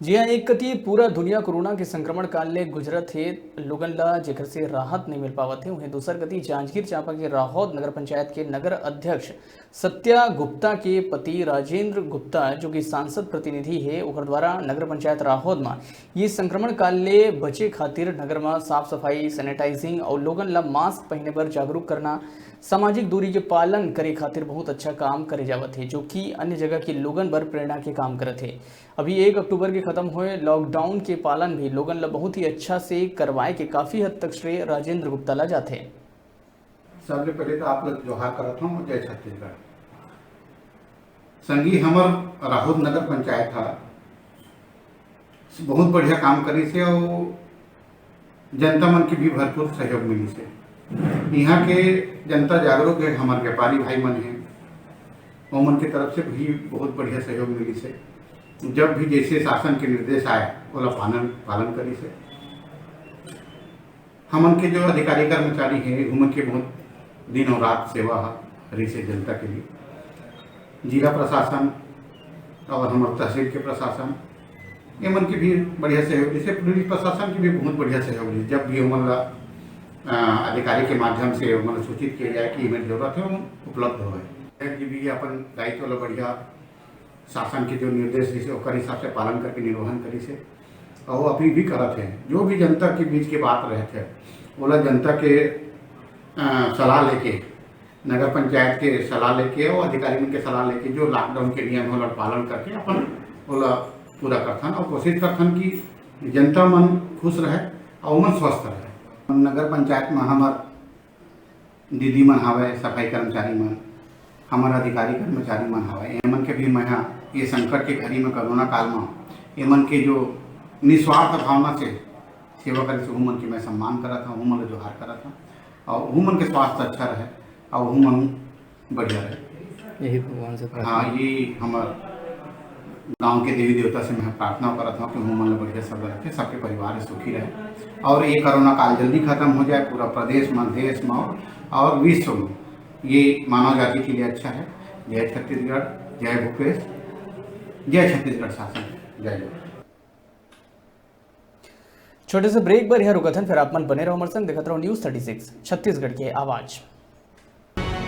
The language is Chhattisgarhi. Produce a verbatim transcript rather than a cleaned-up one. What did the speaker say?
जी हाँ, एक कति पूरा दुनिया कोरोना के संक्रमण काल ले गुजरत हे, लोगन ला जेकर से राहत नहीं मिल पावत हे, उहें दूसर कति जांजगीर चांपा के राहौद नगर पंचायत के नगर अध्यक्ष सत्या गुप्ता के पति राजेंद्र गुप्ता, जो कि सांसद प्रतिनिधि हे, ओकर द्वारा नगर पंचायत राहौद म ये संक्रमण काल ले बचे खातिर नगर म साफ सफाई, सैनिटाइजिंग और लोगन ला मास्क पहने बर जागरूक करना, सामाजिक दूरी के पालन करे खातिर बहुत अच्छा काम करे जावत हे, जो कि अन्य जगह के लोगन बर प्रेरणा के काम करत हे। अभी एक अक्टूबर के खत्म होए लॉकडाउन के पालन भी लोगन ला बहुत ही अच्छा से करवाए के काफी हद तक श्रेय राजेंद्र गुप्ता ला जाथे। सबले पहले तो आप लोग जोहार करत हूँ, जय छत्तीसगढ़। संगी, हमर राहौद नगर पंचायत हा बहुत बढ़िया काम करिस हे और जनता मन के भी भरपूर सहयोग मिलिस हे। यहाँ के जनता जागरूक हे, हमर व्यापारी भाई मन हे, ओमन के तरफ से भी बहुत बढ़िया सहयोग मिलिस हे। जब भी जैसे शासन के निर्देश आए, ओला पालन, पालन करिस हे। हमन के जो अधिकारी कर्मचारी हे, उमन के बहुत दिन और रात सेवा ह, रहिस हे जनता के लिए। जिला प्रशासन और हमर तहसील के प्रशासन, ये मन के भी बढ़िया सहयोग रहिस हे। पुलिस प्रशासन के भी बहुत बढ़िया सहयोग रहिस हे। जब भी हमन ला, अ, अधिकारी के माध्यम से हमन ला सूचित किया जाए कि एमन जरूरत हे, हम उपलब्ध होए। जी भी अपन दायित्व ला बढ़िया शासन के जो निर्देश रहिस हे, ओकर हिसाब से पालन करके निर्वहन करिस हे और अभी भी करत हे। जो भी जनता के बीच के बात रहत हे, ओला जनता के, अ, सलाह लेके, नगर पंचायत के सलाह लेके और अधिकारी मन के सलाह लेके जो लॉकडाउन के नियम हे, ओला पालन करके अपन ओला पूरा करथन और कोशिश करथन कि जनता मन खुश रहे और मन स्वस्थ रहे। नगर पंचायत में हमर दीदी मन हावय, सफाई कर्मचारी मन, हमर अधिकारी कर्मचारी मन हावय, एमन के भी मैं ह ये संकट के घड़ी में, कोरोना काल में एमन के जो निस्वार्थ भावना से सेवा करे से उमन के मैं सम्मान करत हूँ, उमन ला जोहार करत हूँ और उमन के स्वास्थ्य अच्छा रहे और उमन बढ़िया रहे। यही भगवान से प्रार्थना। हाँ, ये हमर गांव के देवी देवता से मैं प्रार्थना करत हूँ कि उमन ला बढ़िया सब रखे, सबके परिवार सुखी रहे और ये कोरोना काल जल्दी खत्म हो जाए, पूरा प्रदेश में, देश में और, और विश्व में ये मानव जाति के लिए अच्छा है। जय छत्तीसगढ़, जय भूपेश, जय छत्तीसगढ़ शासन, जय जोहार। छोटे से ब्रेक बर यहाँ रुकथन, फिर आप मन बने रहो हमर संग, देखत रहो न्यूज़ थर्टी सिक्स छत्तीसगढ़ के आवाज़।